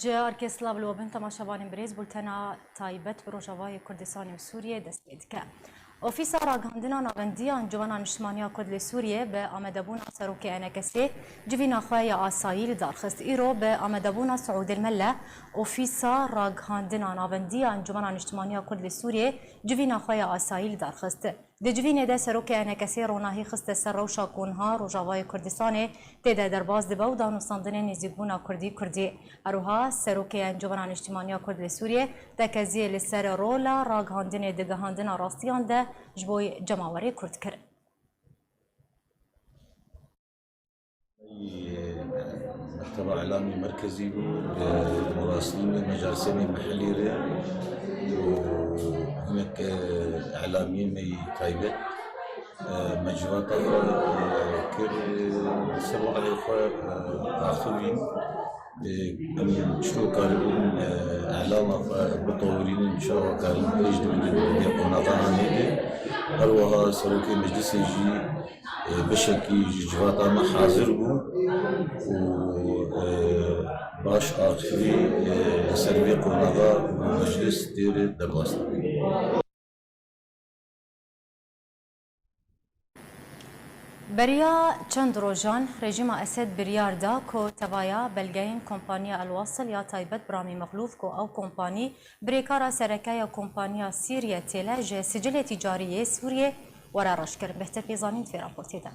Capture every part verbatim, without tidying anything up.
Ji arkê silav li we bin temaşevanên birêz, bultena taybet bi Rojavayê Kurdistanê û Sûriyê dest pê dike. Ofîsa Ragihandina Navendî ya Encûmena Niştimaniya Kurd li Sûriyê bi amadebûna Serokê E N K S'ê civîna xwe ya asayî li dar xist. Îro bi amadebûna Siûd El Melle, Ofîsa Ragihandina Navendî ya Encûmena Niştimaniya Kurd li Sûriyê civîna xwe ya asayî li dar xist. Di civînê de Serokê E N K S'ê ronahî xiste ser rewşa ku niha Rojavayê Kurdistanê tê de derbas dibe û danûstandinên nêzîkbûna Kurdî Kurdî. Her wiha Serokê Encûmena Niştimaniya Kurd li Sûriyê tekeziyê li ser rola ragihandinê di gihandina rastiyan de ji bo cemawerê Kurd kir. Mekteba Îlamî Merkezî bû, bi muraslînê mecalsênê mehellî re û hinek, e, îlamiyên me yî taybet, e, me civata xwe, e, kir, e, ser walê xwe, e, axivîn. E, em çilo karibûn, e, îlama xwe bitewirînin, çawa karin pêş dibin vê qonaxa anê de. Her wiha Serokê Meclisê jî, e, beşekî ji civata me hazir bû û, e, baş axivî, e, li ser vê qonaxa meclis tê re derbas dibin. Beriya çend rojan rejîma Esed biryar da ku tevaya belgeyên kompaniya El Wasil ya taybet bi Ramî Mexlûf ku ew kompanî birêkara sereke ya kompaniya Sîrye Têle ji sicilê tîcarî yê Sûriyê were reş kir. Bêhtir pê zanîn di vê raportê de.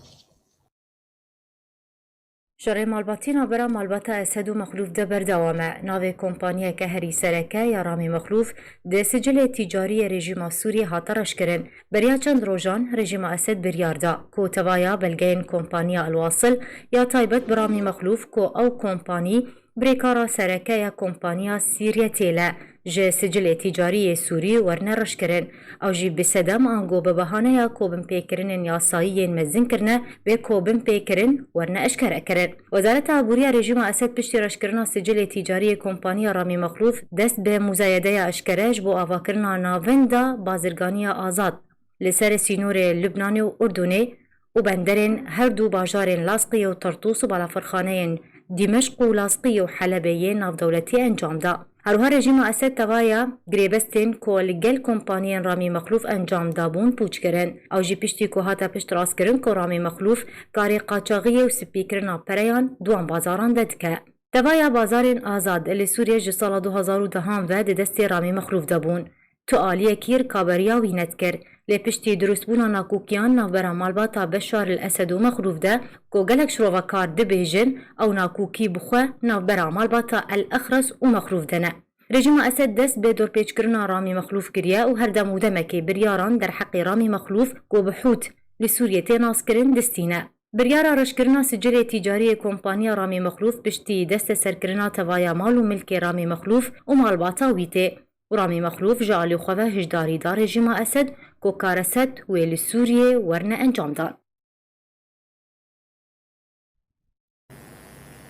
Şerê malbatî navbera malbata Esed û Mexlûf de berdewam e. Navê kompaniyeke herî sereke ya Ramî Mexlûf di sicilê tîcarî yê rejîma Sûriyê hate reşkirin. Beriya çend rojan rejîma Esed biryar da ku tevaya belgeyên kompaniya El Wasil ya taybet bi Ramî Mexlûf ku ew kompanî birêkara sereke ya kompaniya Sîrye Têle ji sicilê tîcarî yê Sûrî werine reşkirin. Ew jî bi sedem ango bi behaneya ku binpêkirinên yasayî yên mezin kirine, bê ku binpêkirin werine eşkere kirin. Wezareta Aboriya rejîma Esed piştî reşkirina sicilê tîcarî yê kompaniya Ramî Mexlûf dest bi muzayedeya eşkere ji bo avakirina navenda bazirganiya azad li ser sînorê Lubnanê û Urdunê û benderên her du bajarên Lazqiyê û Tertûs û balafirxaneyên Dîmeşq û Lazqiyê û Helebê yên navdewletî encam da. Her wiha rejîma Esed tevaya girêbestên ku li gel kompaniyên Ramî Mexlûf encam dabûn pûç kirin. Ew jî piştî ku hate piştrastkirin ku Ramî Mexlûf karê qaçaxiyê û spîkirina pereyan di wan bazaran de dike. Tevaya bazarên azad li Sûriyê ji sala du hazar û dehan ve di destê Ramî Mexlûf de bûn. Tu aliyekî rikaberiya wî nedikir. Lê piştî dirustbûna nakûkiyan navbera malbata Beşar el Esed û Mexlûf de, ku gelek şirovekar dibêjin ew nakûkî bi xwe navbera malbata El Exres û Mexlûf de ne. Rejîma Esed dest bi dorpêçkirina Ramî Mexlûf kiriye û her dem û demekê biryaran derheqê Ramî Mexlûf ku bi hût li Sûriyê tê naskirin distîne. Biryara reşkirina sicilê tîcarî yê kompaniya Ramî Mexlûf piştî desteserkirina tevaya mal û milkê Ramî Mexlûf û malbata wî tê û Ramî Mexlûf ji alî xwe ve hişdarî da rejîma Esed ku kareset wê li Sûriyê werne encamdan.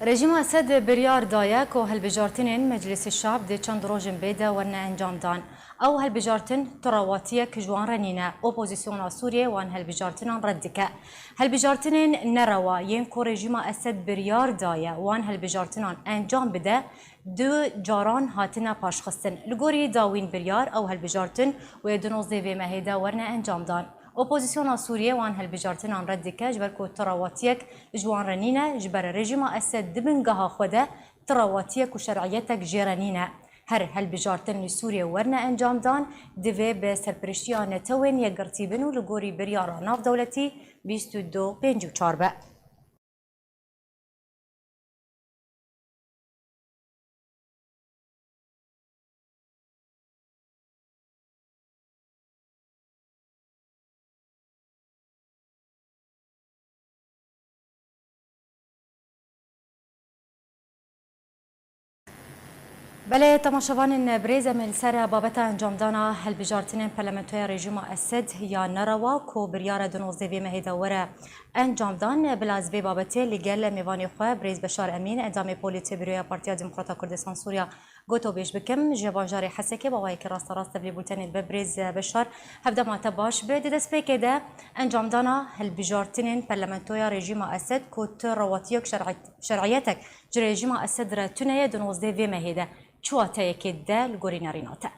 Rejîma Esed biryar daye ku hilbijartinên Meclisê Şab di çend rojên bê de werne encamdan. Ew hilbijartin tu rewatiyek ji wan re nîne. Opozisyona Sûriyê wan hilbijartinan red dike. Hilbijartinên nerewa yên ku rejîma Esed biryar daye wan hilbijartinan encam bide, du caran hatine paşxistin. Li gorî dawîn biryar, ew hilbijartin wê di nozdeh vê mehê de werne encamdan. Opozisyona Sûriyê wan hilbijartinan red dike, ji ber ku tu rewatiyek ji wan re nîne, ji ber rejîma Esed di bingeha xwe de tu rewatiyek û şer'iyetek jê re nîne. Her hilbijartin li Sûriyê werne encamdan, divê bi serpiriştiya Netewên Yekgirtî bin û li gorî biryara navdewletî bîst û du pêncî û çar be. Belê, temaşevanên birêz, em ê li ser babeta encamdana hilbijartinên Parlamentoya Rejîma Esed ya nerewa ku biryare di nozdeh vê mehê de were encamdan. Bila ez vê babetê li gel mêvanê xwe birêz Beşar Emîn, endamê Polîtbüroya Partiya Demokrata Kurdistan Sûriya Gotobêj bikim, ji bajarê Hesekê bi awayekî rasterast tevlî bultenê dibe birêz Beşar. Hevdema te baş be. Di destpêkê de encamdana hilbijartinên parlamentoya rejîma Esed ku tu rewatiyek şer'î-, şer'iyetek ji rejîma Esed re tune ye di nozdeh vê mehê de çi wateyekê dide li gorî nerîna te?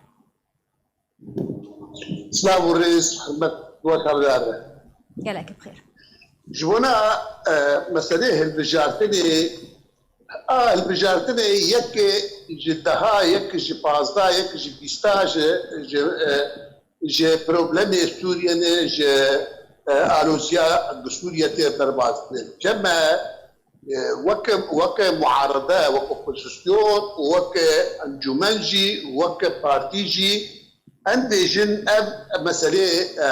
Silav û rêz, hurmet, wek hevdar be. Gelek bi xêr. Ji bona, e, meselê hilbijartinê, a, hilbijartinê yek ji deha, yek ji pazdeh, yek ji bîsta ji, ji, e, ji problemê Sûriyê ne, ji, e, aloziya bi Sûriye tê derbas kirin. Cem me, e, weke, weke muarede, weke opozisyon, weke encûmen jî, weke partî jî, em bêjin ev meselê, e,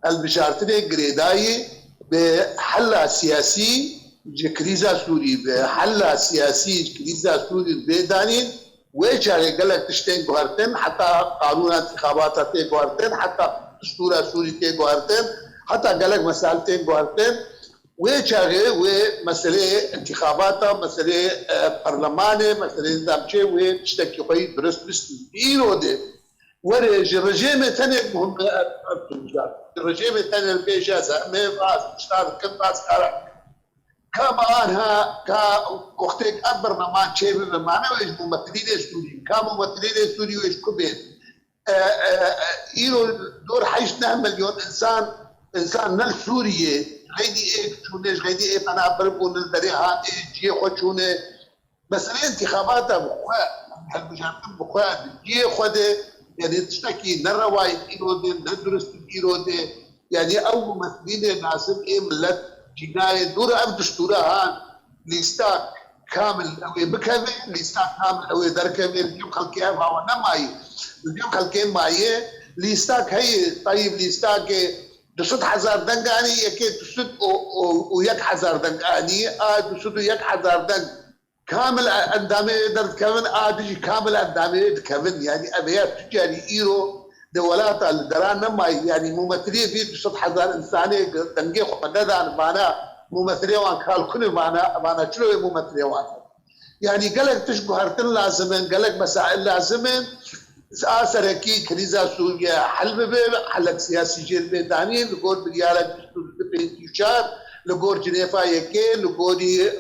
hilbijartinê girêdayî bi hela siyasî ji krîza Sûrî, bi hela siyasî ji krîza Sûrî vêdanîn, wê çaxê gelek tiştên guhertin, heta qanûna întîxabata tê guhertin, heta distûra Sûrî tê guhertin, heta gelek mesail tên guhertin. Wê çaxê wê meseleyê întîxabata, meseleyê, e, perlemanê, meseleyê nizamçê wê tiştekî xwe yî durist bistî. Îro dê were ji rejêmê tenê muhim be ev, ev tûmcar. Ji rejêmê tenê bêje ez hemê vas, tişta dikim, vas kara. Ka me anha, ka wextêk ev bernaman çê bibe, mane wê ji mumetilînê Sûrî, ka mumetilînê Sûrî wê ji ku bên? E, e, e, îro dor heşt neh milyon însan, însan ne li Sûriyê, xeydî ê çûne, ji xeydî ê pena bir bûne, li derê hatê, ciyê xwe çûne. Meseleyê întîxabata bi xwe, hilbijartin bi xwe, di ciyê xwe de, yanî tiştekî ne rewayî îro de, ne durist îro de. Yanî ew mumesilînê lazim ê milet cînayê dûr ev distûra han lîstak kamil ew ê bikeve, lîstak kamil ew ê derkeve, li cem xelkê ev hawa nemayî. Li cem xelkê mayî, lîstak heye, tayîb lîstakê du sed hezar deng anî, yekê du sed û, û, û yek hezar deng anî, a du sed û yek hezar deng kamil endamê wê derdikevin, a dijî kamil endamê wê dikevin. Yanî ev ya tu carî îro di welata li deran nemayî. Yanî mumetiliyê vî du sed hezar însanê dengê xwe nedan vana mumetilê wan kal kunê vana, vana çilo wê mumetilê wan. Yanî gelek tişt guhertin lazim in, gelek mesail lazim in. A serekî krîza Sûriye hel bibe, helek siyasî jê bê danîn, li gor biryarek du sed û pêncî û çar, li gor Cinêfa Yekê, li gorî, e,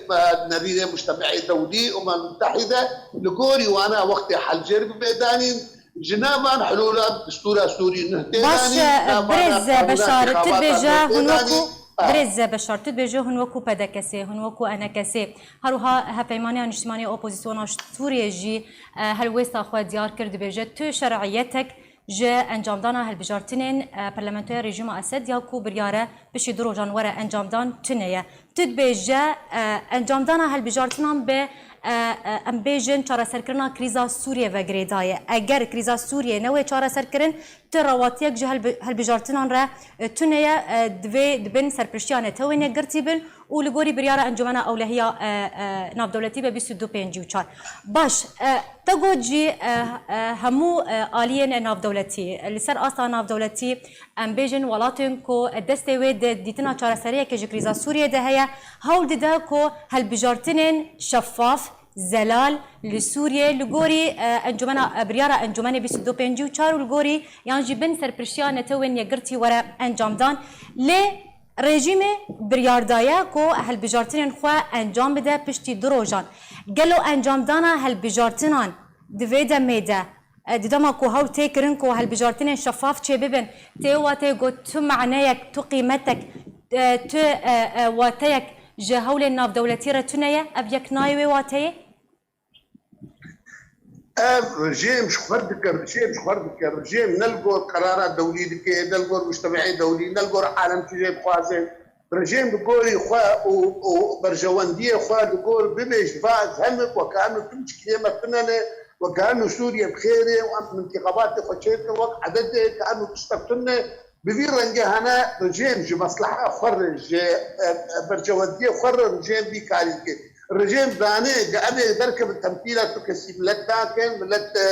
nerînê Mujtemeê Dewlî, Umem Mutehîde, li gorî wana wextê hel jê bibe danîn, ji nav van hilûla distûra Sûrî nuh tê Baş, danîn, e, nav vana birêz qanûna Beşar, tu întîxabata dibêje nuh tê hûn danîn. Wekû, birêz Beşar, tu dibêje hûn wekû P D K'ê, hûn wekû E N K'ê, her wiha Hevpeymaniya Niştimanî ya Opozisyona Sûriyê jî, e, helwêsta xwe diyar kir, dibêje tu şer'iyetek ji encamdana hilbijartinên, e, Parlamentoya Rejîma Esed ya ku biryare piştî du rojan were encamdan tune ye. Tu dibêje, e, encamdana hilbijartinan bi, e, e, em bêjin çareserkirina krîza Sûriyê ve girêdaye. Eger krîza Sûriyê newê çareserkirin, tu rewatiyek ji hilbi-, hilbijartinan re, e, tune ye, e, divê di bin serpiştiya Netewên Yekgirtî bin û li gorî biryara Encûmena Ewlehiya, e, e, Navdewletî be bîst û du pêncî û çar. Baş, e, te got jî, e, e, hemû, e, aliyên navdewletî, li ser asta navdewletî, em bêjin welatên ku destê wê di dîtina çareseriyekê ji krîza Sûriyê de heye, hewl dide ku hilbijartinên şeffaf, zelal li Sûriyê li gorî, e, encûmena, e, biryara Encûmenê bîst û du pêncî û çar û li gorî yan jî bin serpiştiya Netewên Yekgirtî were encamdan. Lê rejîmê biryar daye ku hilbijartinên xwe encam bide piştî du rojan. Gelo encamdana hilbijartinan di vê demê de, e, di dema ku hewl tê kirin ku hilbijartinên şeffaf çêbibin, tê wateyê ku tu maneyek, tu qîmetek, e, tu, e, e, wateyek ji hewlên navdewletî re tune ye? Ev yek nayê wê wateyê? Ev rejîm ji xwe dike, rejîm ji xwe dike. Rejîm ne li gor qerara dewlî dike, ne li gor mujtemeê dewlî, ne li gor alemkî jê dixwaze. Rejîm bi gorî xwe û, û berjewendiyê xwe li gor bibêj, va ez hemik weke em û tu çikiyê me tune ne, weke em û Sûriye bi xêr e û em intixabatê xwe çêdikin wek edetê ke em û tiştek tune. Bi vî rengê hene rejîm ji mesleha xwe re, ji, e, e, berjewendiyê xwe re rejîm vî karî dike. Rejîm zane ge em ê derkevin temsîla tu kesî milet nakin, milet, e,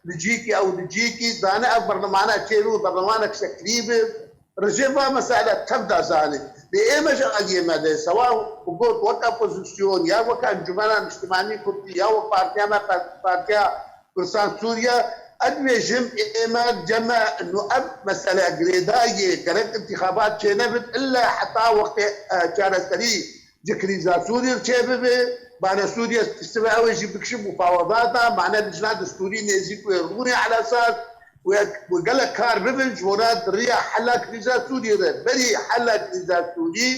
li cîkî ew li cîkî, zane ev berlemana çêbû, berlemanek şeklî bi. Rejîm va mesela tev da zane. Lê ê me ji aliyê me de, sewa got wek opozîsyon, ya wek Encûmena Niştimanî Kurdî, ya wek partiya me, pa-, partiya Kurdistan Sûriye, ez dibêjim ême ceme nû ev mesele girêdayê gerek intixabat çênebit, illa heta wextê, e, çareserî ji krîza Sûriyê çêbibe. Bana Sûriye sibe ew ê jî bikişin mufawedata, mane dijna destûrî nêzîk wê rûnê Al Esad û gelek kar bibin ji bona di riya hela krîza Sûriyê de. Berî hela krîza Sûrî,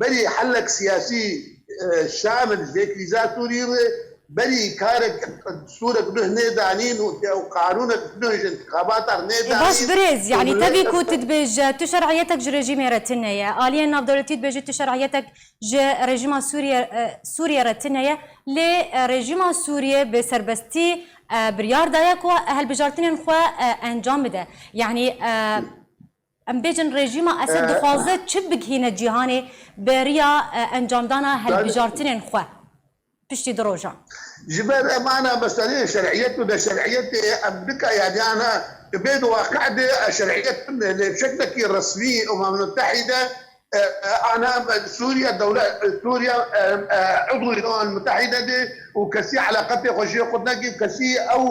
berî helek siyasî, e, şamil ji vê krîza Sûrî re, berî karek destûrek nuh nêdanîn û, û qanûnek nuh ji intixabata re nêdanîn. E, baş birêz, û yanî millet tevî ku tu dibêje tu şer'iyetek ji rejîmê re tune ye. Aliyên navdewletî dibêje tu şer'iyetek ji rejîma Sûriye, e, Sûriye re tune ye. Lê, e, rejîma Sûriye bi serbestî, e, biryar daye ku helbijartinên xwe, e, encam bide. Yanî, e, Em bêjin rejîma Esed, e, dixwaze çi bigihîne cîhanê bi riya, e, encamdana helbijartinên xwe piştî du rojan? Ji ber emana meseleyê şer'iyet û neşer'iyetê em nika, yanî ana bê di waqe de, e, şer'iyet tune, lê bi şeklekî resmî Umem Mutehîde, e, e, ana Sûriye dewle-, Sûriye, e, e, udwî Umem Mutehîde de û kesî eleqetê xwe jê xurt nekî û kesî ew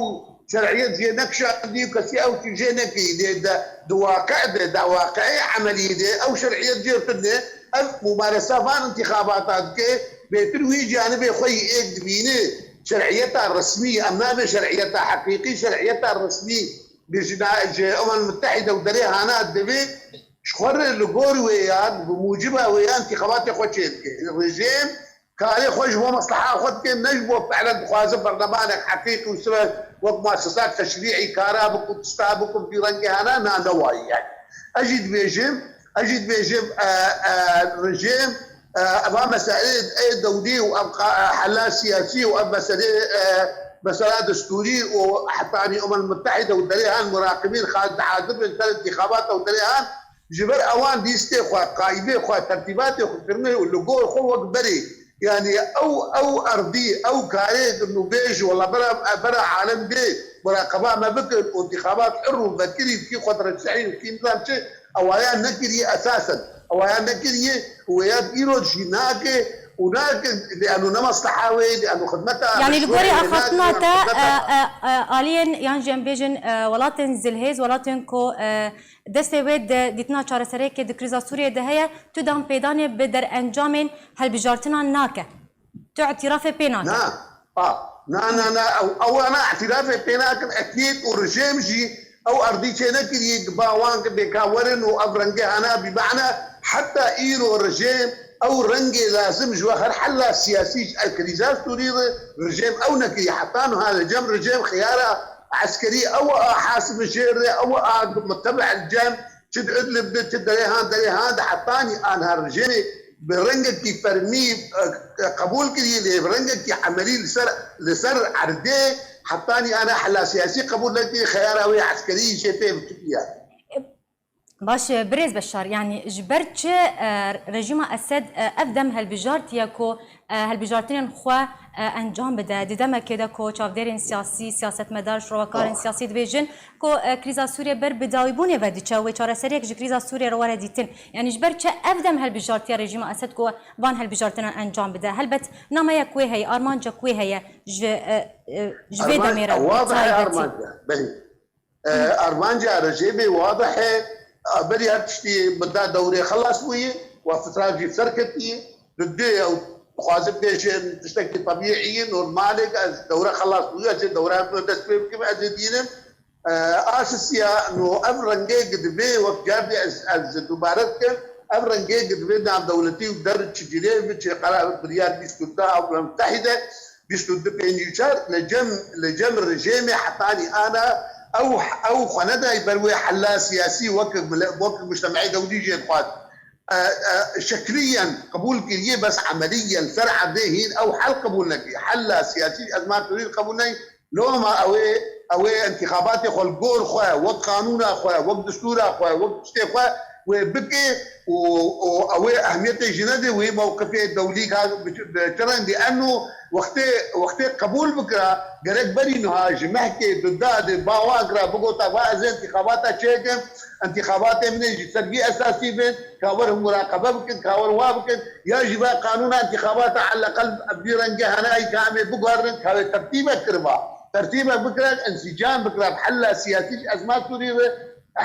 şer'iyet jê nekişandî û kesî ew tî jê nekirî. Lê de, di waqe de, di waqeyê emelî de ew şer'iyet jê tune, ev mumaresa van intixabata dike, bêtir wî canibê xwe yî êk dibîne. Şer'iyeta resmî, em nabê şer'iyeta heqîqî, şer'iyeta resmî bi jina-, ji Umem Mutehîde û derê hana divê ji xwe re li gor wê yan, bi muciba wê yan intixabatê xwe çêdike. Rejîm karê xwe ji bo mesleha xwe dike, ne ji bo fiilen dixwaze berlemanek heqîqî û sibe wek muessesat teşrî'î kara biku, tista biku, vî rengê hana, na, ne wayî yani. Ez jî dibêjim, ez jî dibêjim, e, e, rejîm, e, eva meselê ê dewlî û ev qa-, e, hela siyasî û ev meselê, e, mesela destûrî û hetanî Umem Mutehîde û derê han muraqibîn xaz dihadir bin ser intixabata û derê han, ji ber ewan lîstê xwe, qaîdê xwe, tertîbatê xwe kirine û li gor xwe wek berê. Yanî ew, ew erdî, ew karê nûbêj, wela bera, bera alem bê, muraqeba me bikin û intixabat hir û vekirî, kî xwe direşehî û kî nizam çi, ewayan nekiriye esasen. Ewayan nekiriye û wê ya îro jî nake û nake, lê eno ne mesleha wê, lê eno xidmeta. Yanî li gorî axaftina te, e, e, e, aliyên yan jî em bêjin, e, welatên zilhêz, welatên ku, e, destê wê di dîtina çareseriyekê di krîza Sûriyê de heye, tu dan pêdanê bi derencamên helbijartinan nake. Tu îtirafê pê nake. Na, a, na, na, na, ew, ew ana îtirafê pê nakin, ekîd û rejîm jî ew erdî çê nekiriye, ba wan ki bêka werin û ev rengê hana bî mane, heta îro rejîm ew rengê lazim ji we her hela siyasî ji krîza Sûrî re rejîm ew nekiriye. Heta niha li cem rejîm xiyara eskerî ew a hasim jêr re, ew a mutebe el cem, çi di Idlib de, çi derê han, derê han de, hetanî anha rejîmê bi rengekî fermî, e, e, qebûl kiriye, lê bi rengekî emelî li ser, li ser erdê hetanî ana hela siyasî qebûl nekiriye, xeyara wê eskerî jê pê bikiriye. Baş e, birêz Beşar, yanî ji ber çi, e, rejîma Esed, e, ev dem helbijartiye ku, e, helbijartinên xwe, e, encam bide? Di demekê de ku çavdêrên siyasî, siyasetmedar, şrovekarên siyasî dibêjin ku, e, krîza Sûriyê ber bi dawîbûnê ve diçe û wê çareseriyek ji krîza Sûriyê re were dîtin. Yanî ji ber çi ev dem helbijartiye rejîma Esed ku van helbijartinan encam bide? Helbet nameyek wê heye, armancek wê heye ji, e, e, ji vê demê re, wadih e, armanca. Belê. E, armanca rejîmê wadih e, berî her tiştî bi da dewrê xelas bûye, wa fitra jî ser ketiye. Di dê ew dixwazin bêjin tiştekî tebîî ye, normalek, ez dewre xelas bûye, ez ê dewra min dest pê bikim, ez ê dînim. E, aşisiya no ev rengê ki divê wek cardê ez, ez dubare dikim, ev rengê ki divê navdewletî û der çi cilê bi çi qerar biryar bîst û du ew Mutehîde, bîst û du pêncî û çar li cem, li cem rejêmê hetanî ana ew, ew xwe nedayî ber wê hela siyasî wek mile-, wek mujtemeyê dewlî jê dixwest. E, e, şekliyen qebûl kiriye, bes emeliyen ser erdê hîn ew hel qebûl nekiriye. Hela siyasî ez ma Sûrî qebûl neyî. Loma ew ê, ew ê entîxabatê xwe li gor xwe, wek qanûna xwe, wek destûra xwe, wek tiştê xwe wê bike û, û ew ê ehmiyetê jî nede wê mewqifê dewlî ka bi, bi çi rengî eno wextê, wextê qebûl bikira, gerek berî niha ji mehkê di da de bawa kira bigota va ez ê entîxabata çêkim, entîxabatê min ê ji ser vî esasî bin, ka werin muraqebe bikin, ka werin wa bikin, ya jî va qanûna entîxabata eleqel vî rengê henayî ka em ê biguherin, ka wê tertîbek kiriba. Tertîbe bikira, însîcam bikira bi hela siyasî ji ezma Sûrî re,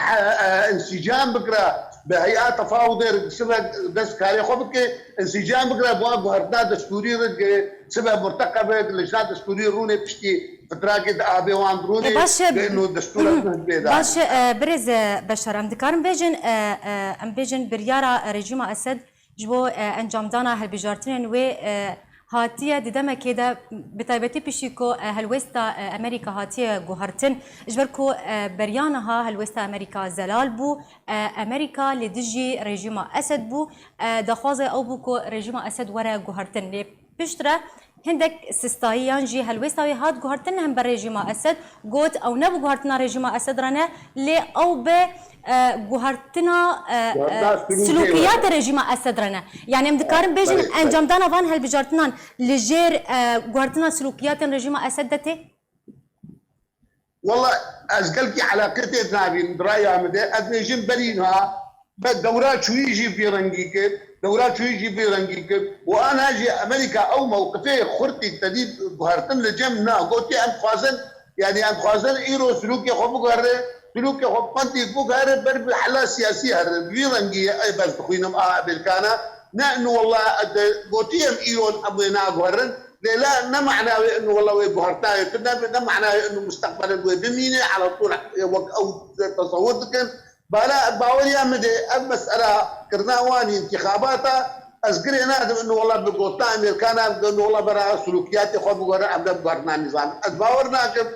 he-, e, însîcam bikira bi heya tefawudê re sibe dest karê xwe bike, însîcam bikira bi wan guhertina destûrî re sibe murteqebe, lijna destûrî rûnê piştî fitrakê di abê wan rûnê, Ê, baş e, bi ino destûra Mhm. hizbê de. Baş e, e, birêz, e, Beşar, em dikarin bêjin, e, e, em bêjin biryara rejîma Esed ji bo, e, encamdana hilbijartinên wê, e, hatiye di demekê de, bi taybetî piştî ku, e, helwêsta, e, Amerîka hatiye guhertin, ji ber ku, e, beriya niha helwêsta Amerîka zelal bû, e, Amerîka li dijî rejîma Esed bû, e, daxwaza ew bû ku rejîma Esed were guhertin. Lê piştre hindek sistayiyan jî helwêsta wê hat guhertin li hember rejîma Esed, got ew ne bi guhertina rejîma Esed re ne, lê ew bi, e, guhertina, e, e, Guhertina silûkê silûkiyatê re. rejîma Esed re ne. Yani em dikarin bêjin Belê, belê. encamdana van hilbijartinan li jêr, e, guhertina silûkiyatên rejîma Esed de tê? Wela ez gelkî eleqê tê nabînim, di raya min de. Ez bêjim berî niha, be dewra çûyî jî vî rengî kir, dewra çûyî jî vî rengî kir. Û ana jî Amerîka ew mewqifê xurtî tedî guhertin li cem na. Gotiye em dixwazin, yanî em dixwazin îro silûkê xwe biguhere, silûkê xwe bi qentî biguhere, ber bi hela siyasî here. Vî rengî ye, ê bes dixwînim a Amerîkana. Ne inu wela, gotiye em îro em wê naguherin. Lê la ne mana wê inu wela wê guhertina wê tu nebe, ne mana wê inu musteqbelin wê bimîne, ala tûl wek ew tesewir dikin. Bala baweriya min de ev mesela kirina wan intixabata, ez girê nadim inu wela bi gotina Amerîkana, inu wela bera sulûkiyatê xwe biguherin, em ne bi guhertina nîzam. Ez bawer nakim,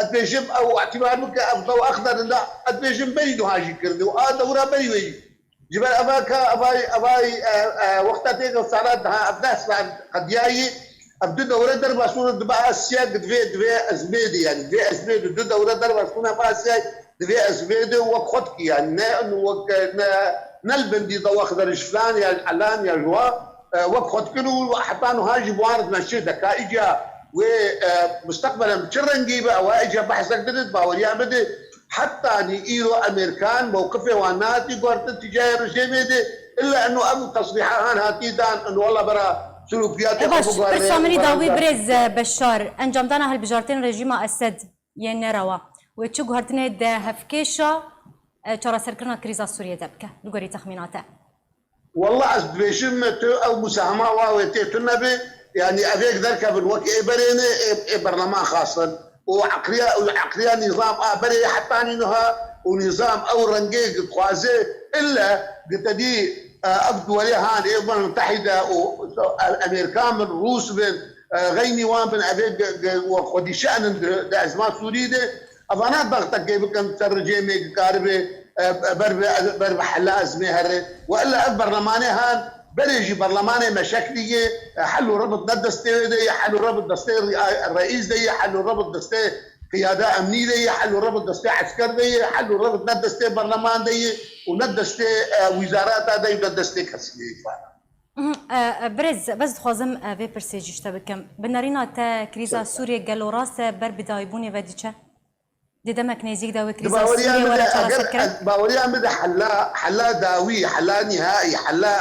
ez bêjim ew îtibar bike, ev dew exder da, ez bêjim berî duha jî kirdi û a dewra berî wê jî. Ji ber eva ka, evay, evay, e, e, wexta têke sala daha, ev deh sal qediyayî, ev du dewre derva sûna dibe Asya, divê, divê ezmê de, yani, divê ezmê de, du dewre derva sûna bi Asya, divê ezmê de wek xwe dikî, yani, ne, wek, ne, ne li bindî de wek derij filan, ya ji elan, ya ji wa, e, wek xwe dikin û heta nuha jî bi wan re dimeşe deka, îca wê, e, musteqbelen bi çi rengî be, ewa îca behsek didin, baweriya bide. Hetanî îro Amerîkan mewqifê wan nehatî guhertin tîcayê rejêmê de, illa eno ev tesrîha han hatî dan, eno wela bera silûkiyatê E xwe baş, biguherê pirsa min î û dawî bera birêz, e, Beşar, encamdana hilbijartên rejîma Esed yên nerewa wê çi guhertinê di hevkêşa, e, çareserkirina krîza Sûriyê de bike, li gorî texmîna te? Wela ez dibêjim, tu ew musahama wa wê tê tune be, yanî ev yek derkevin wek ê berê ne, ê, ê berleman xastin. Û eqliya, û eqliya nîzam a berê hetanî niha, û nîzam ew rengê dixwaze, ille gi te dî, e, ev duwarê han, ê Umem Mutehîde û Amerîkan bin, Rûs bin, e, xeynî wan bin, ev ê gi, gi, we xwedî şe'nin di, di ezma Sûrî de, Evana dextekê bikin ser rejêmê ki karibe, e, ber bi, ber bi hela ezmê here. Ve illa ev berlemanê han, berê jî berlemanê me şeklî ye, e, hel û rebit ne destê wê de ye, hel û rebit destê re-, reîs de ye, hel û rebit destê qiyada emnî de ye, hel û rebit destê esker de ye, hel û rebit ne destê berleman de ye û ne destê, e, wîzarata de ye û ne destê kesî de ye. Mhm, e, e, birêz, bes dixwazim, e, vê pirsê jî ji te bikim. Bi nerîna te krîza Sûriyê gelo rast e ber bi dayîbûnê ve diçe? Di demek nêzîk de wê Di krîza baweriya Sûriyê min were de, eger çareserkirin? ez, baweriya min de hela, hela dawî, hela nîhaî, hela,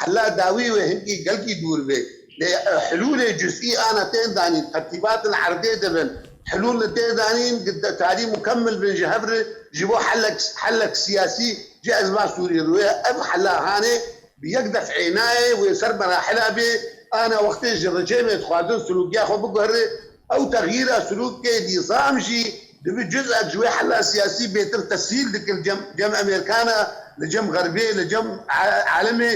hela dawî wê hinkî gelkî dûr be. Lê, e, hilûlê cuzî ana tên danîn, tertîbatên erdê de bin. Hilûl li tê danîn, di tarî mukemmel bin ji hev re, ji bo helek, helek siyasî ji ezma Sûrî re. Wê ev hela hanê bi yek def'ê nayê, wê ser merahila bê, ana wextê ji rejêmê dixwazin silûkiya xwe biguhere, Ew texyîra silûkê nîzam jî dibe cuz'ek ji wê hela siyasî bêtir tesîl dikir cem, cem Amerîkana, li cem Xerbê, li cem a-, alemê,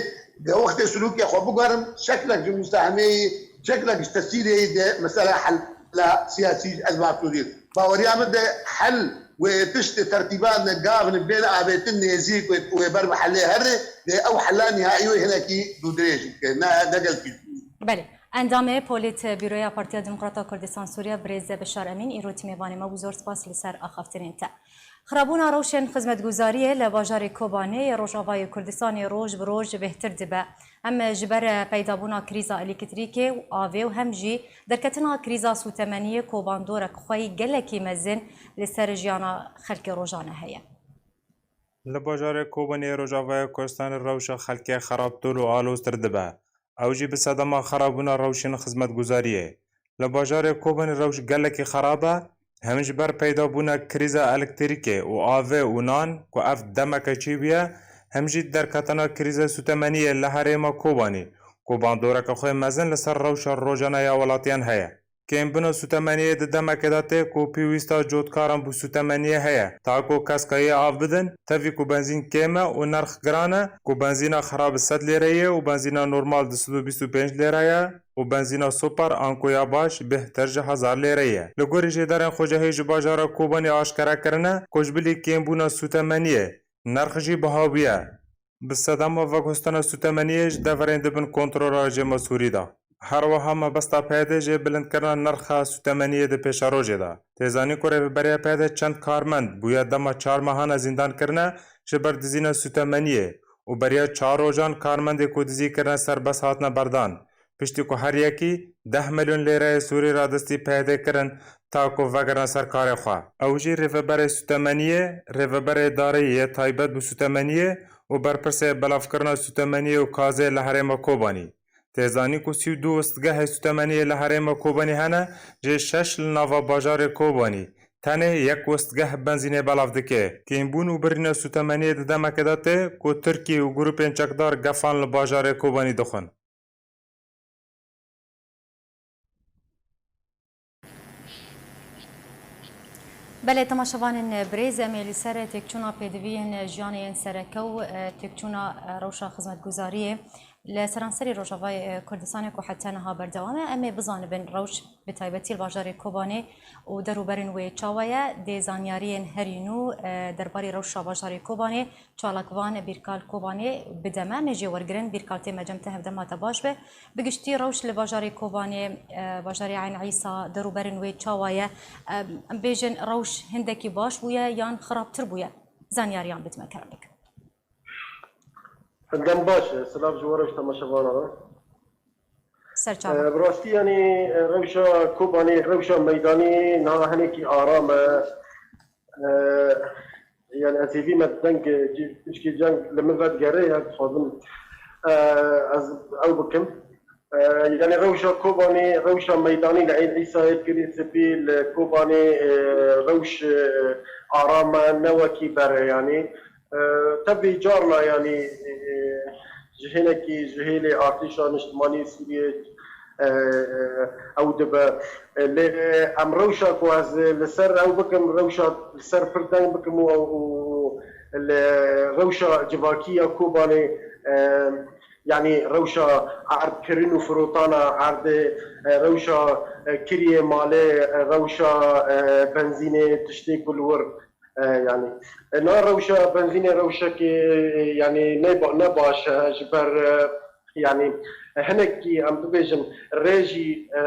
di wextê silûkê xwe biguherin, şeklek ji musahemeyê, şeklek ji tesîrê de mesela hela siyasî ji ezma Sûriyê. Baweriya min de hel wê tiştê tertîbat ne gavin bên avêtin nêzîk wê, wê ber bi helê here, lê ew hela nîhaî wê hinekî dûdirêj bike, ne, ne gelkî. Belê. Endamê Polîtbîroya Partiya Demokrata Kurdistan Sûriye birêz Beşar Emîn îro tîmê vanê me bû, zor spas li ser axaftinên te. Xirabûna rewşên xizmetguzariyê li bajarê Kobanê yê Rojavayê Kurdistanê roj bi roj bêhtir dibe. Em ji ber peydabûna krîza elektrîkê û avê û hem jî derketina krîza sûtemeniyê ku bandorek xweyî gelekî mezin li ser jiyana xelkê rojane heye. Li bajarê Kobanê yê Rojavayê Kurdistanê rewşa xelkê xerabtir û aloztir dibe. Ew jî bi sedema xerabûna rewşên xizmetguzariyê. Li bajarê Kobanê rewş gelekî xerab e, Hem ji ber peydabûna krîza elektrîkê û avê û nan ku ev demeke çêbûye, hem jî derketina krîza sûtemeniyê li herêma Kobanî ku bandoreke xwe mezin li ser rewşa rojane ya welatiyan heye. Kêmbûna sûtemeniyê di demekê de tê ku pêwîsta cotkaran bi sûtemeniyê heye, ta ku keska yê av bidin, tevî ku benzîn kêm e û nerx giran e, ku benzîna xera bi sed lêre ye û benzîna normal du sed û bîst û pênc lêre ye û benzîna super anku ya baş bêhtir ji hezar lêre ye. Li gorî jêdarên xwecihî ji bajara Kobanê aşkere kirine ku ji bilî kêmbûna sûtemeniyê, nerx jî biha bûye. Bi sedema veguhestina sûtemeniyê ji deverên di bin kontrola rejîma Sûrî de. Her wiha mebesta P Y D'ê jê bilindkirina nirxa sûtemeniyê di pêşerojê de. Tê zanîn ku rêveberiya P Y D'ê çend karmend bûye dema çar mehan e zîndan kirine ji ber dizîna sûtemeniyê û beriya çar rojan karmendê ku dizî kirine serbest hatine berdan. Piştî ku her yekî deh milyon lêreyê Sûrî radestî P Y D'ê kirin, ta ku vegirine ser karê xwe. Ew jî rêveberê sûtemeniyê, rêveberê dareyê yê taybet bi sûtemeniyê û berpirsê belavkirina sûtemeniyê û gazê li herêma Kobanî. Tê zanîn ku sî û du westgehê sûtemeniyê li herêma Kobanî hene, jê şeş li nava bajarê Kobanî. Tenê yek westgeh benzînê belav dike. Kêmbûn û birîna sûtemeniyê di demekê de tê ku Tirkî û grûpên çekdar gefan li bajarê Kobanî dixwin. Belê, temaşevanên birêz, em ê li ser têkçûna pêdiviyên jiyanê yên sereke û, e, têkçûna, e, rewşa xizmetguzariyê li seranserî Rojavayê, e, Kurdistanê ku heta niha berdewam e. Em ê bizanibin rewş bi taybetî li bajarê Kobanê û derûberên wê çawa ye. Dê zanyariyên herî nû, e, derbarê rewşa bajarê Kobanê çalakvan Bîrkal Kobanê bide me. Em ê jê wergirin. Bîrkal, tê me cem te hevdema te baş be. Bi giştî rewş li bajarê Kobanê, e, bajarê Eyn Îsa, derûberên wê çawa ye? E, em bêjin rewş hindekî baş bûye yan xirabtir bûye? Zanyariyan bidime kerem bike. Dem baş, silav ji we re, ji temaşevanan re. Ser çavan. E, bi rastî, yanî, e, rewşa Kobanê, rewşa meydanî niha hinekî aram e. E, yanî ez hêvî me deng, e, ci-, pişkî ceng li min vedigere, ya dixwazim, e, ez ew bikim. E, yanî rewşa Kobanê, rewşa meydanî li Eyn Îsayê, Kirî Spî, li Kobanê, e, rewş, e, aram e, ne wekî berê, yanî. E, tevî carna, yanî, e, ji hênekî, ji hêlê artêşa niştimanî Sûriyê, e, e, ew dibe. E, lê em rewşa ku ez li ser ew bikim, rewşa li ser pir deng bikim û, û li rewşa civakî ya Kobanê, e, yanî rewşa erdkirin û firotana erdê, e, rewşa, e, kiriyê malê, e, rewşa, e, benzînê, tiştê ku li wir, e, yanî, e, na rewşa benzînê rewşekê, e, yanî ne ba-, ne baş e, ji ber, e, yanî, e, hinekî em bibêjin rê jî, e,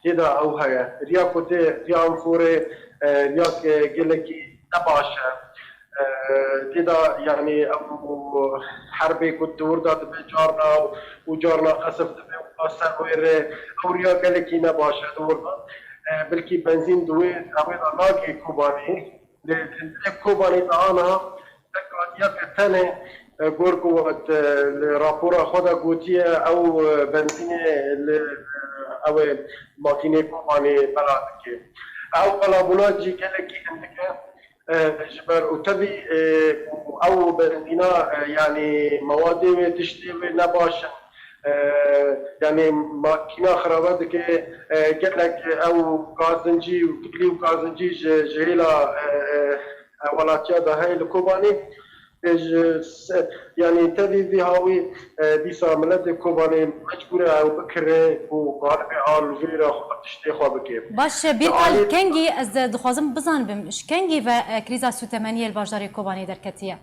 tê de ew heye. Riya ku tê, riya Anforê, e, riya, e, gelekî ne baş e. E, tê de, yanî, ew herbê ku di wir de dibe carna û carna qesif dibe û ser wê rê, ew riya gelekî ne baş e di wir de. E, belkî benzîn di wê, ew ê de nagê Kobanê. Lê, lê Kobanê de ana, tek hatiye ke tenê, e, gor ku we, e, li rapora xwe de gotiye, ew, e, benzînê li, e, ew ê makînê Kobanê bela dike. Ew belabûna jî gelekî hindik e, e, ji ber û tevî, e, ew benzîna, e, yanî mewadê wê, tiştê wê ne baş in. E, yanî makîna xirabe dike, e, gelek ew kazincî û kilî û kazincî ji, ji hêla, e, e, e, welatiya de heye li Kobanê. E, ji se-, yanî tevî vî hawî, e, dîsa miletê Kobanê mecbûr e ew bikire û galibê alûvê re xwe tiştê xwe bike. Baş e, Bîrkal, kengî ez dixwazim bizanibim, ji kengî ve, e, krîza sûtemeniyê li bajarê Kobanê derketiye?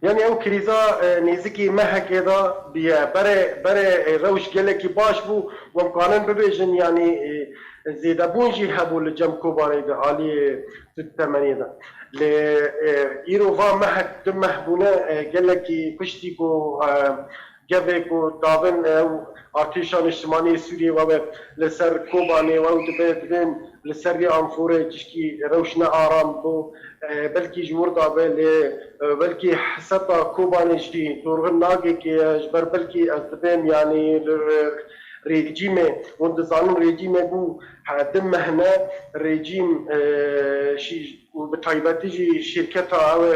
Yanî ew krîza, e, nêzîkî mehekê de bûye. Berê, berê, e, rewş gelekî baş bû. Em kanin bibêjin, yanî, e, zêdebûn jî hebû li cem Kobanê de, aliyê sûtemeniyê de. Lê, e, îro va mehek, du meh bûne, e, gelekî piştî ku, e, gevê ku davin ew artêşa niştimanî Sûriyê we be li ser Kobanê we û dibe, dibên li ser vê Anforê tişkî rewş ne aram bû. E, belkî ji wir dabe lê, e, belkî heseta Kobanê jî dorxin nagê ke ji ber belkî ez dibêm, yanî li, Rejîmê, hûn dizanin rejîmê bû, he, du mehne rejîm, e, şî-, û bi taybetî jî şîrketa ew ê,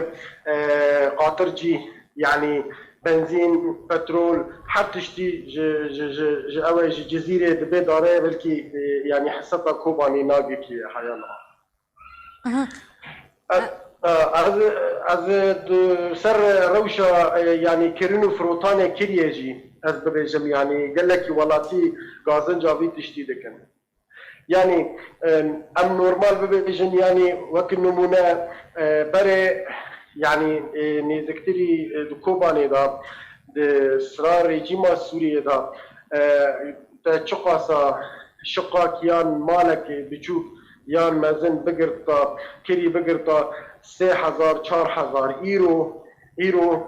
e, qatircî, yanî benzîn, petrol, her tiştî ji, ji, ji, ji ew ê ji Cizîrê dibê dare, belkî, e, yanî heseta Kobanê nagirtiye heya niha. Aha. Ez, e, ez, ez di ser rewşa, e, yanî kirin û firotanê kiriyê jî ez bibêjim, yanî gelekî welatî gazinca vî tiştî dikin. Yanî, e, em normal bibêjin, yanî wek nimûne, e, berê, yanî, e, nêziktirî, e, di Kobanê de, di sira rejîma Sûriyê de, e, te çiqasa şiqak yan malek biçûk yan mezin bigirta, kirî bigirta sê hezar, çar hezar îro, îro,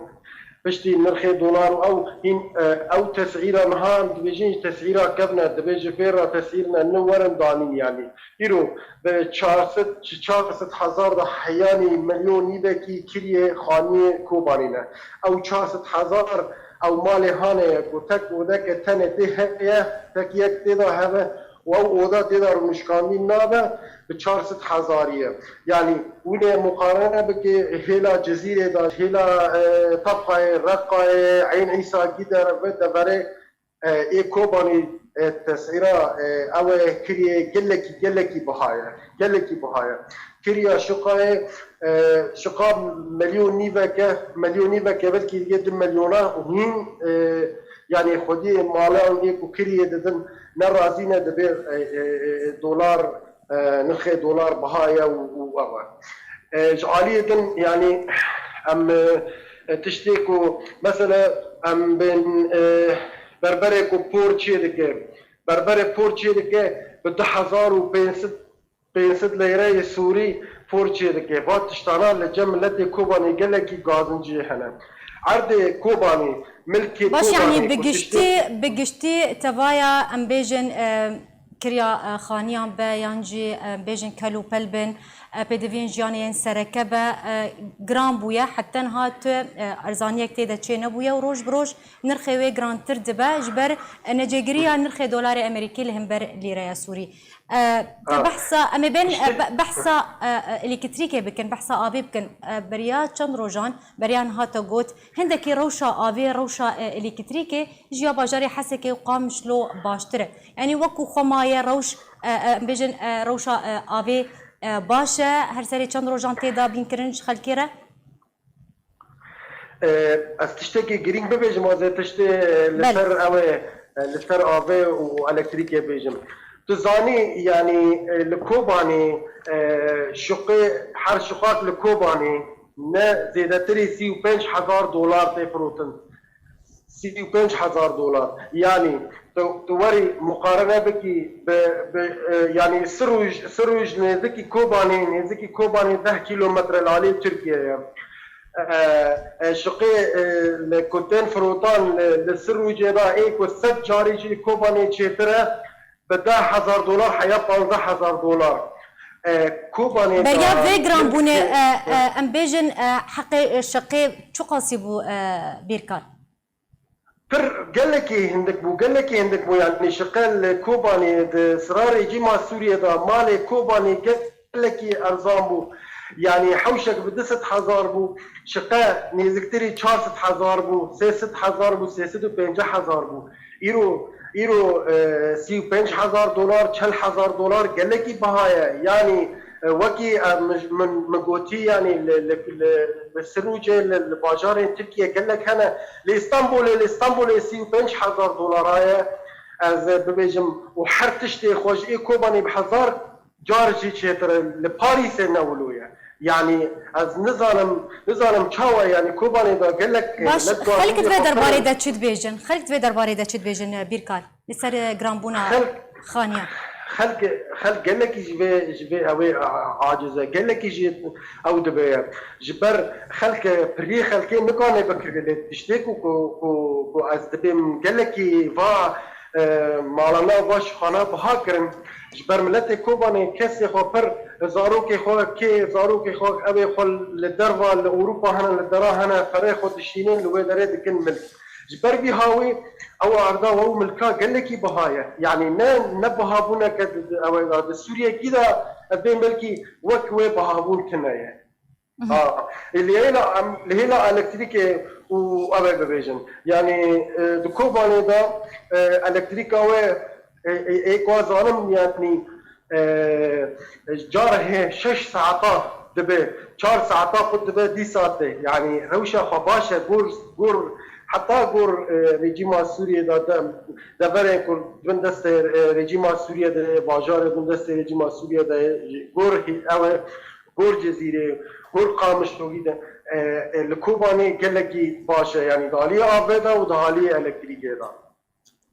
piştî nirxê dolar û ew hîn, e, ew tesîra niha em dibêjin ji tesîra kevn e, dibê ji vê re tesîr ne, ne werin danîn yanî. Îro bi çar sed, ji çar sed hezar de heyanî milyon nîvekî kiriyê xaniyê Kobanê ne. Ew çar sed hezar ew malê hanê ye ku tek odeke tenê tê heye, tek yek tê de hebe û ew oda tê de rûnişkandî nabe, bi çar sed hezarî ye. Yanî wînê muqarene bike hêla Cizîrê de, hêla, e, Tebqayê, Reqayê, Eyn Îsagî de, ve deverê, e, ê Kobanê, e, tesîra, e, ew ê kiriyê gelekî, gelekî biha ye. Gelekî biha ye. Kiriya şiqayê, e, şiqa milyon nîveke, milyon nîveke belkî digê du milyona û hîn, e, yanî xwediyê malan ê ku kiriyê didin ne razî ne dibê, e, e, e, dolar, e, nirxê dolar biha ye û, û ev e. E, ji aliyê din, yanî em, e, tiştê ku mesela em bên, e, berberê ku por çê dike, berberê por çê dike bi du hezar û pênc sed, pênc sed leyreyê Sûrî por çê dike. Va tiştana li cem miletê Kobanê gelekî gazinciyê hene. Erdê Kobanê, milkê Baş, Kobanê yanî bi ku giştî, tiştê bi giştî tevaya em bêjin, e, kiriya, e, xaniyan be yan jî, e, bêjin kel û pel bin, e, pêdiviyên jiyanê yên sereke be, e, giran bûye. Heta niha tu, e, erzaniyek tê de çê nebûye û roj bi roj nirxê wê girantir dibe ji ber, e, necêgiriya nirxê dolarê Amerîkî li hember lîreya Sûrî. E, te Ha. behsa, em ê bên, e, Tiştek be-, behsa, e, e, elektrîkê bikin, behsa avê bikin. E, beriya çend rojan, beriya niha te got, hindekî rewşa avê, rewşa, e, elektrîkê ji ya bajarê Hesekê û Qamişlo baştir e. Yanî wekû xwe maye rewş, e, e, em bêjin, e, rewşa, e, avê, e, baş e, her serê çend rojan tê dabînkirin ji xelkê re? E, ez tiştekî girîng bibêjim, ez ê tiştê, e, li Belê. ser ew ê, e, li ser avê û elektrîkê bêjim. Tu zanî, yanî, e, li Kobanê, e, şiqê, her şiqak li Kobanê ne zêdetirî sî û pênc hezar dolar tê firotin. Sî û pênc hezar dolar. Yanî tu, tu werî muqarene bikî bi, bi, e, yanî sirûj, sirûj nêzikî Kobanê, nêzikî Kobanê deh kîlometre li alî Tirkiye ye. E, e, şiqê, e, li ku tên firotan li, li sirûcê de ê ku sed carî jî Kobanê çêtir e, bi deh hezar dolar heya panzdeh hezar dolar. E, Kobanê Beriya da vê giranbûnê, yek, e, e, em bêjin, e, heqê, e, şiqê çiqasî bû, e, Bîrkan? Pir gelekî hindik bû, gelekî hindik bû. Yanî şiqe li Kobanê di sira rejîma Sûriyê de malê Kobanê gelekî erzan bû. Yanî hewşek bi du sed hezar bû, şiqe nêziktirî çar sed hezar bû, sê sed hezar bû, sê sed û pêncî hezar bû. Îro, îro, e, sî û pênc hezar dolar, çel hezar dolar gelekî biha ye. Yanî, e, wekî, e, min, min, min gotî, yanî li, li, li, li Sirûcê, li, li bajarên Tirkiye gelek hene. Li Îstanbulê, li Îstanbulê sî û pênc hezar dolara ye. Ez, e, bibêjim, û her tiştê xwe ji ê Kobanê bi hezar car jî çêtir e, li Parîsê ne wilo ye. Yanî ez nizanim, nizanim çawa, yanî Kobanê de gelek, e, Baş, milet xelk di vê derbarê de çi dibêjin? Xelk di vê derbarê de çi dibêjin, e, Bîrkar? Li ser, e, giranbûna Xelk, xaniya. Xelk, xelk gelekî ji vê, ji vê ew ê, a, aciz e. Gelekî jî ew dibe ye. Ji ber xelk, e, piriyê xelkê nikane bikire lê tiştê ku, ku, ku, ku ez dibêm gelekî va, e, malana va şixana biha kirin. Ji ber miletê Kobanê kesê xwe pir, zarokê xwe kê, zarokê xwe ew ê xwe li derva, li Ewropa hene, li dera hene, ferê xwe dişînin, li wê derê dikin milk. Ji ber vî hawî ew arda we û milka gelekî biha ye. Yanî ne, ne bihabûneke di, di, ew e, di Sûriyekî de ez bêm belkî wek wê bihabûn tune ye. Ha, li hêla em, li hêla elektrîkê û ev ê bibêjin. Yanî, e, di Kobanê de, e, elektrîka wê, e, e, ê ku ez zanim, yanî, e, e, carê şeş saeta dibe, çar saeta xwe dibe dîsa tê. Yanî rewşa xwe baş e, gor, gor, heta gor, e, rejîma Sûriyê de, de, deverên ku bin destê, e, rejîma Sûriyê de, bajarê bin destê rejîma Sûriyê de, gor hî-, ew e, gor Cizîrê, gor Qamişlo wî de, e, e, li Kobanê gelekî baş e, yanî di aliyê avê de û di aliyê elektrîkê de.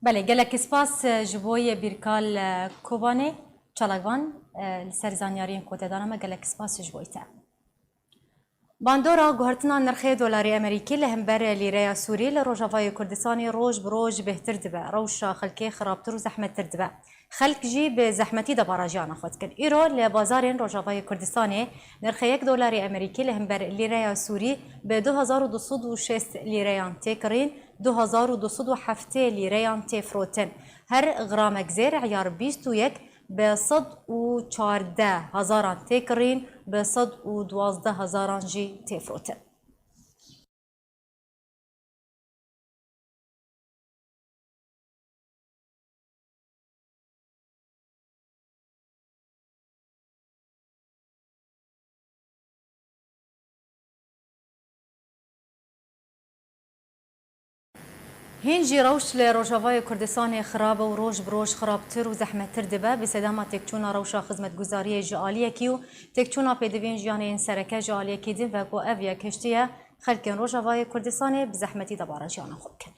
Belê, gelek spas, e, ji bo yê bîrkal, e, Kobanê, çalakvan, e, li ser zanyariyên ku te dana me, gelek spas ji bo te. Bandora guhertina nirxê dolarê Amerîkî li hember lîreya Sûrî li Rojavayê Kurdistanê roj bi roj bêhtir dibe, rewşa xelkê xirabtir û zehmettir dibe. Xelk jî bi zehmetî de bara jiyana xwe dikin. Îro li bazarên Rojavayê Kurdistanê nirxê yek dolarê Amerîkî li hember lîreya Sûrî bi du hezar û du sed û şêst lîreyan tê kirîn, du hezar û du sed û heftê lîreyan tê firotin. Her gramek zêr eyar bîst û yek bi sed û çardeh hezaran tê kirîn, bi sed û duwazdeh hezaran jî tê firotin. Hîn jî rewş li Rojavayê Kurdistanê xirab e û roj bi roj xirabtir û zehmettir dibe, bi sedema têkçûna rewşa xizmetguzariyê ji aliyekî û têkçûna pêdiviyên jiyanê yên sereke ji aliyekî din ve ku ev yek hiştiye xelkên Rojavayê Kurdistanê bi zehmetî de bara jiyana xwe bikin.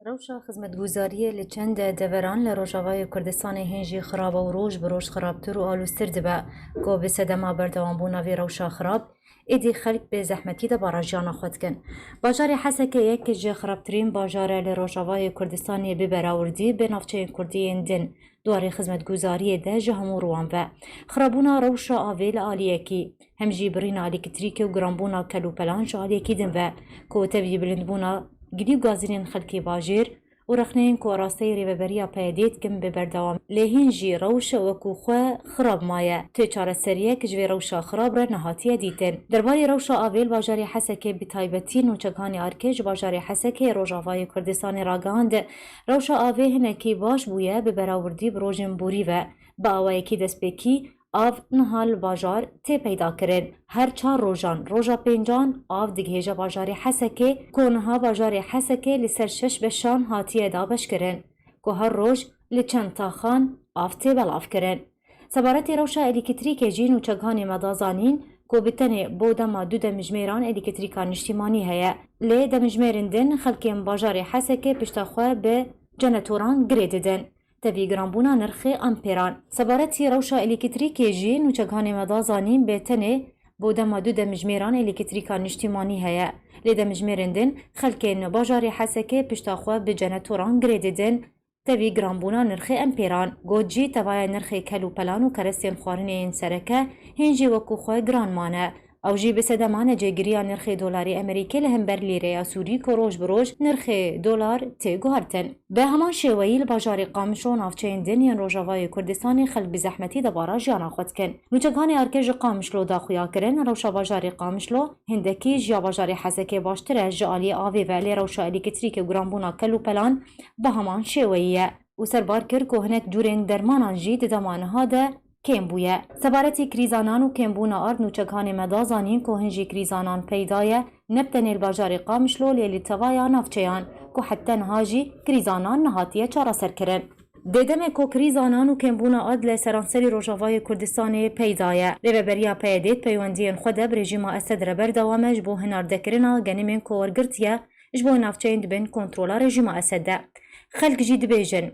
Rewşa xizmetguzariyê li çend deveran li Rojavayê Kurdistanê hîn jî xirab e û roj bi roj xirabtir û aloztir dibe, ku bi sedema berdewambûna vê rewşa xirab, êdî xelk bi zehmetî de bara jiyana xwe dikin. Bajarê Hesekê yek ji xirabtirîn bajar e li Rojavayê Kurdistanê bi berawrdî bi navçeyên kurdî yên din. Di warê xizmetguzariyê de ji hemû rûwan ve xirabûna rewşa avê li aliyekî, hem jî birîna elektrîkê û giranbûna kelûpelan ji aliyekî din ve, ku tevî bilindbûna gilî û gazînên xelkê bajêr û rexneyên ku arasteyî rêveberiya P Y D'ê dikin bi berdewam. Lê hîn jî rewş wekû xwe xirab maye. Tê çareseriyek ji vê rewşa xirab re nehatiye dîtin. Derbarê rewşa avê li bajarê Hesekê bi taybetî nûçeganê Arkê ji bajarê Hesekê Rojavayê Kurdistanê ragihand, rewşa avê hinekî baş bûye bi berawrdî bi rojên borî ve. Bi awayekî destpêkî av niha li bajar tê peyda kirin. Her çar rojan, roja pêncan av digihêje bajarê Hesekê, ku niha bajarê Hesekê li ser şeş beşan hatiye dabeşkirin, ku her roj li çend taxan av tê belavkirin. Sebaretê rewşa elektrîkê jî nûçeganê me da zanîn, ku bi tenê bo dema du demjimêran elektrîka niştîmanî heye. Lê demjimêrên din xelkên bajarê Hesekê pişta xwe bi cenetoran girê didin. Tevî giranbûna nirxê ampêran. Sebaretî rewşa elektrîkê jî nûçeganê me da zanîn bê tenê bo dema du demjimêran elektrîka niştîmanî heye. Lê demjimêrên din xelkên bajarê Hesekê pişta xwe bi cenetoran girê didin. Tevî giranbûna nirxê ampêran. Got jî tevaya nirxê kel û pelan û kerestên xwarinê yên sereke hîn jî wekû xwe giran mane. Ew jî bi sedema necêgiriya nirxê dolarê Amerîkê li hember lîreya Sûrî ku roj bi roj nirxê dolar tê guhertin. Bi heman şêweyî li bajarê Qamişlo û navçeyên din yên Rojavayê Kurdistanê xelk bi zehmetî de bara jiyana xwe dikin. Nûçeganê Arkê ji Qamişlo da xuya kirin, rewşa bajarê Qamişlo hindekî ji ya bajarê Hesekê baştir e ji aliyê avê ve, lê rewşa elektrîkê û giranbûna kel û pelan bi heman şêweyî ye. û serbar kir ku hinek cûrên dermanan jî di dema niha de kêm bûye. Sebaretî krîza nan û kêmbûna ard nûçeganê me da zanîn ku hin jî krîza nan peyda ye, ne bi tenê li bajarê Qamişlo lê li tevaya navçeyan ku heta niha jî krîza nan nehatiye çareserkirin. Dê demê ku krîza nan û kêmbûna ard li seranserî Rojavayê Kurdistanê peyda ye, Rêveberiya P Y D'ê di peywendiyên xwe de bi rejîma Esed re berdewam e ji bo hinardekirina genimên ku wergirtiye ji bo navçeyên di bin kontrola rejîma Esed de. Xelk jî dibêjin,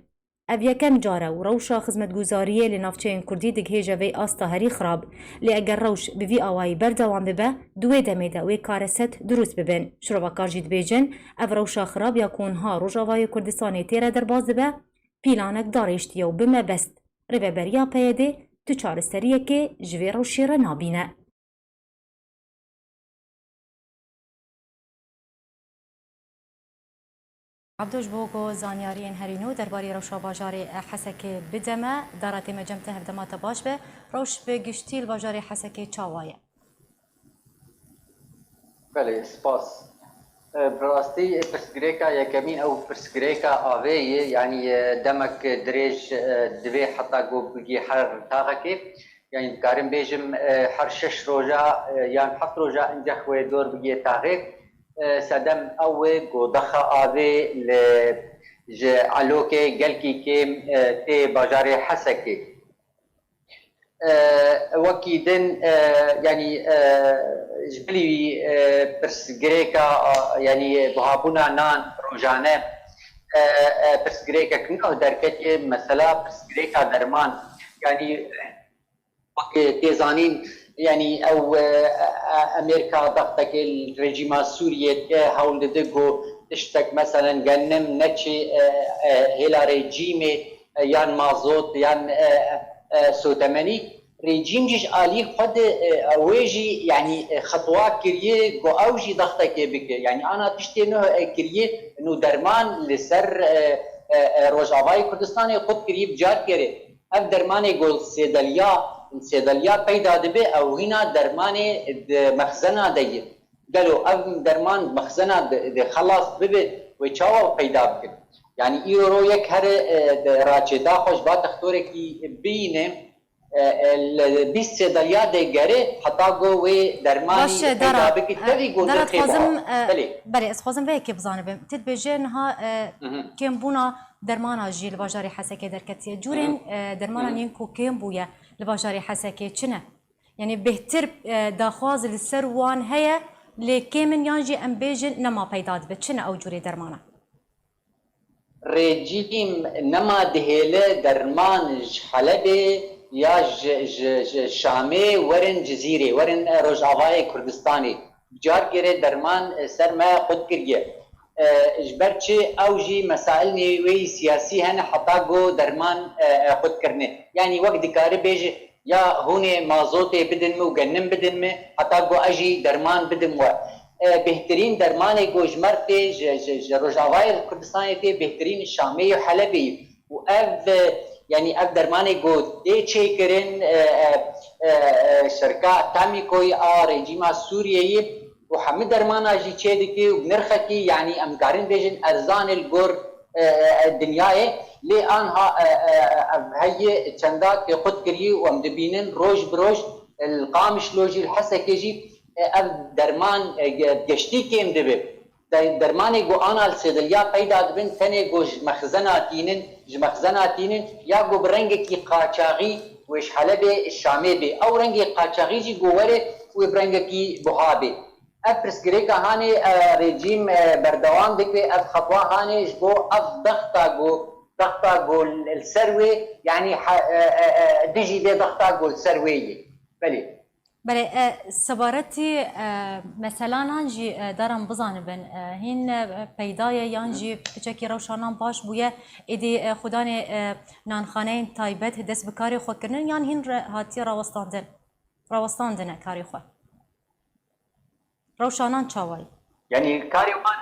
Ev yekem car e û rewşa xizmetguzariyê li navçeyên kurdî digihêje vê asta herî xirab. Lê eger rewş bi vî awayî berdewam bibe, di wê demê de wê kareset dirust bibin. Şirovakar jî dibêjin, ev rewşa xirab ya ku niha Rojavayê Kurdistanê tê re derbas dibe, pîlanek darêştiye û bi mebest Rêveberiya P Y D'ê tu çareseriyekê ji vê rewşê re nabîne. Abdo, ji bo ku zanyariyên herî nû derbarî rewşa bajarê Hesekê bide me, dara tê me cem te hevdema te baş be. Rewş bi giştî li bajarê Hesekê çawa ye? Belê, spas. E, bi rastî pirsgirêka yekemîn ew pirsgirêka avê ye, yanî, e, demek dirêj, e, divê heta ku bigî her taxekê. Yanî dikarim bêjim, e, her şeş roja, e, yan heft roja incex wê dor bigê taxê. E, sedem ew e ku daxa avê li, ji elokê gelkî kêm, e, tê bajarê Hesekê. E, wekî din, e, yanî, e, ji bilî, e, pirsgirêka, e, yanî buhabûna nan rojane, e, e, pirsgirêkek nû derketiye, mesela pirsgirêka derman. Yanî, Wek tê zanîn, yanî ew, e, e, Amerîka dexteke li rejîma Sûriyê dike, hewl dide ku tiştek, meselen, genim neçe, e, e, hêla rejîmê, e, yan mazot, yan, e, e, sotemenî. Rejîm jî ji alî xwe de, e, wê jî, yanî, e, xetwa kiriye ku ew jî dexteke bike. Yanî ana tiştê nû, e, kiriye, nû derman li ser, e, e, e, Rojavayê Kurdistanê qut kiriye bi carkerê. Ev dermanê ku li sêdeliya, li sêdeliya peyda dibe, ew hîna dermanê di mexzena de ye. Gelo ev derman mexzena de, de xelas bibe, wê çawa peyda bikin? Yanî îro yek here, e, de raçêta xwe ji ba textorekî bîne, e, e, li bîst sêdeliya de gere heta ku wê dermanî Baş e, peyda Dara, bike, e, tevî ku Dara, dixê dixwazim, buha. e, Belê. belê, ez dixwazim vê yekê bizanibim. Tu dibêje niha, e, Hı hı. kêmbûna dermana jî li bajarê Hesekê derketiye. Cûrên, Hı hı. e, dermanan Hı hı. yên ku kêm bûye li bajarê Hesekê çi ne? Yanî bêhtir, e, daxwaz li ser wan heye, lê kêm in yan jî em bêjin nema peyda dibe. Çi ne ew cûrê dermana? Rejîm nema dihêle derman ji Helebê ya ji, ji, ji Şamê werin Cizîrê, werin, e, Rojavayê Kurdistanê. Carkê re derman, e, ser me qut kiriye. E, ji ber çi ew jî mesailnê wê yî siyasî hene heta ku derman, e, e, qut kirine. Yanî wek dikare bêje ya hûn ê mazotê bidin min û genim bidin min heta ku ez jî derman bidim we. E, bêhtirîn dermanê ku ji me re tê ji, ji, ji Rojavayê Kurdistanê tê bêhtirîn Şamê û Helebê ye. Û ev, e, yanî ev dermanê ku tê çêkirin, e, e, e, e, şirka Tamîkoyê a rejîma Sûriyeyê û hemî dermana jî çêdike û bi nirxekî, yanî em karin bêjin erzan e li gor, e, e, e, dinyayê. Lê anha, e, e, e, ev heye çenda tê qut kirî û em dibînin roj bi roj, e, li Qamişlo jî, li Hesekê jî, e, ev derman, e, ge-, geştî kêm dibe. De-, dermanê ku ana li sêdeliya peyda dibin, tenê ku ji mexzena tînin, ji mexzena tînin, ya ku bi rengekî qaçaxî wê ji Helebê, Şamê bê. Ew rengê qaçaxî jî ku were wê bi rengekî buha bê. Ev pirsgirêka hanê, e, rejîm, e, berdewam dike, ev xetwa hanê ji bo ev dexta ku, dexta ku li ser wê, yanî he-, e, e, e, dijî vê dexta ku li ser wê yê. Belê. Belê, e, sebaretî, e, meselanan jî, e, daran bizanibin, e, hîn, e, peyda ye yan jî piçekî rewşanan baş bûye, êdî, e, xudanê, e, nanxaneyên taybet dest bi karê xwe kirinin yan hîn re hatiye rawestandin, rawestandine karê xwe? Rewşanan çawa ye? Yanî karê wan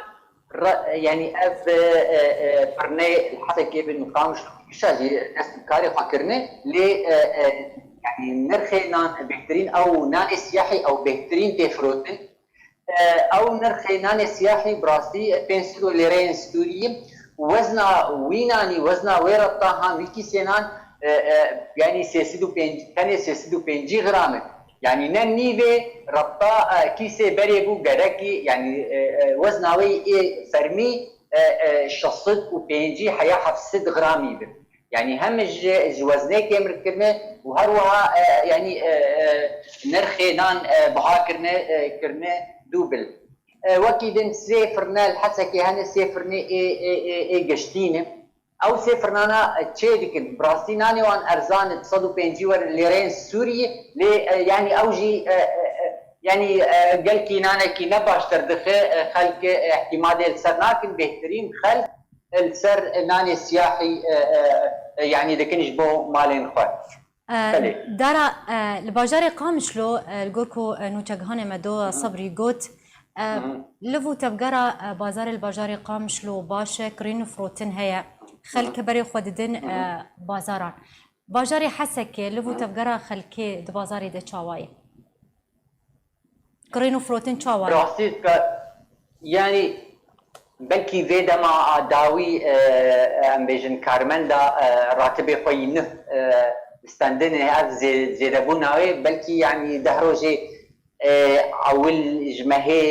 re-, yanî ev, e, e, e, firnê li Hesekê bin Qamişlo kişa jî dest bi karê xwe kirine, lê, e, e, yanî nirxê nan bêhtirîn ew nanê siyahî ew bêhtirîn tê firotin. E, ew nirxê nanê siyahî bi rastî pênc sed û lîreyên Sûriyî. Wezna wî nanî, wezna wê rebta han wî kîsê nan, e, e, yanî sê sed û pêncî, tenê sê sed û pêncî gram e. Yanî ne nîvê rebta, e, kîsê berê bû gerekî, yanî, e, e, wezna wê ê fermî, e, e, şeş sed û pêncî heya heft sed gramî bi. Yanî hem ji, ji weznê kêmrikirine û her wiha, e, yanî, e, e, nirxê nan, e, biha kirine, e, kirine dûbil. E, wekî din sê firne li Hesekê hene, sê firnê ê, ê, ê, ê geştî ne. Ew sê firnana, e, çê dikin. Bi rastî nanê wan erzan e, du sed û pêncî wer lêreyên Sûriyê, lê, e, yanî ew jî, e, e, e, yanî, e, gelkî nanekî ne baştir dixe, e, xelk, e, îhtîmadê li ser nakin, bêhtirîn xelk, e, li ser, e, nanê siyahî, e, e, e, yanî dikin ji bo malên xwe. E, Belê. Dara, e, li bajarê Qamişlo, e, li gor ku, e, nûçegihanê me do Hı hı. Sebrî got, E, Liv û tevgera, e, bazarê li bajarê Qamişlo baş e, kirîn û firotin heye. Xelk berê xwe didin, e, bazaran. Bajarê Hesekê, liv û tevgera xelkê di bazarê de çawa ye? Kirîn û firotin çawa ye? Rastî ka-, yanî belkî vê dema a dawî, e, em bêjin karmenda, e, ratibê xwe yî nuh, e, stendinê ev zê-, zêdebûna wê, belkî yanî deh rojê, e, ewil ji mehê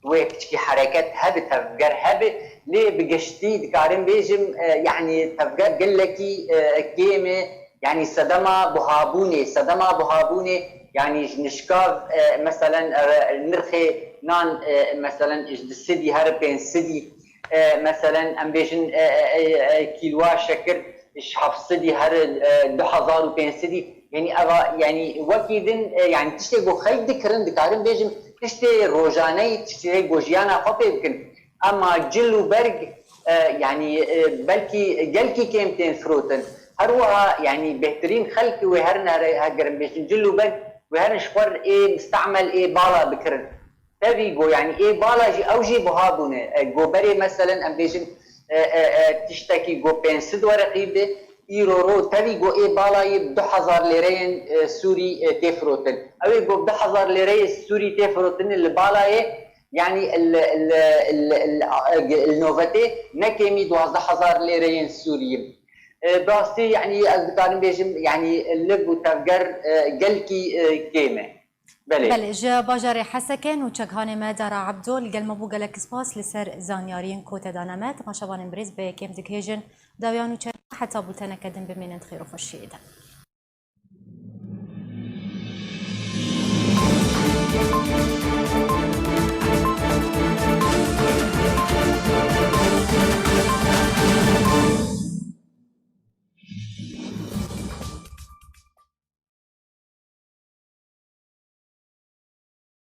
wê piçkî hereket hebe, tevger hebe, lê bi giştî dikarim bêjim, e, yanî tevger gelekî, e, kêm e, yanî sedema buhabûnê, sedema buhabûnê, yanî ji nişkav, e, meselen, e, nirxê nan, e, meselen, ji du sedî her pênc sedî, e, meselen, em bêjin, e, e, e, e, kîloa şekir ji heft sedî her, e, du hezar û pênc sedî, yanî eva, yanî wekî din, e, yanî tiştê ku xelk dikirin, dikarin bêjin, tiştê rojaneyî, tiştê ku jiyana xwe pê bikin. Ema cil û berg, e, yanî, e, belkî gelkî kêm tên firotin. Her wiha, yanî bêhtirîn xelk wê herin here, heger em bêjin cil û berg, wê herin ji xwe ê mistemel ê bala bikirin. Tevî go, yanî ê bala jî ew jî buha bûne. E, go berê meselen em bêjin, e, e, e, tiştekî go pênc sed wereqî bi, îro ro tevî go ê balayê bi du hezar lêreyên, e, Sûrî, e, tê firotin. Ew ê go bi du hezar lêreyê Sûrî tê firotin li balayê, yanî li, li, li, li, li novetê ne kêmî duwazdeh hezar lêreyên Sûrî. E, bi rastî, yanî ez dikarim bêjim, yanî liv û tevger, e, gelkî, e, kêm e. Belê. Belê, ji bajarê Hesekê nûçeghanê me Dara Ebdo li gel me bû, gelek spas li ser zanyariyên ku te dane me. Temaşevanên birêz bi kêm digihêjin dawiya nûçe, heta bûteneke din bimînin di xêr û xweşiyê de.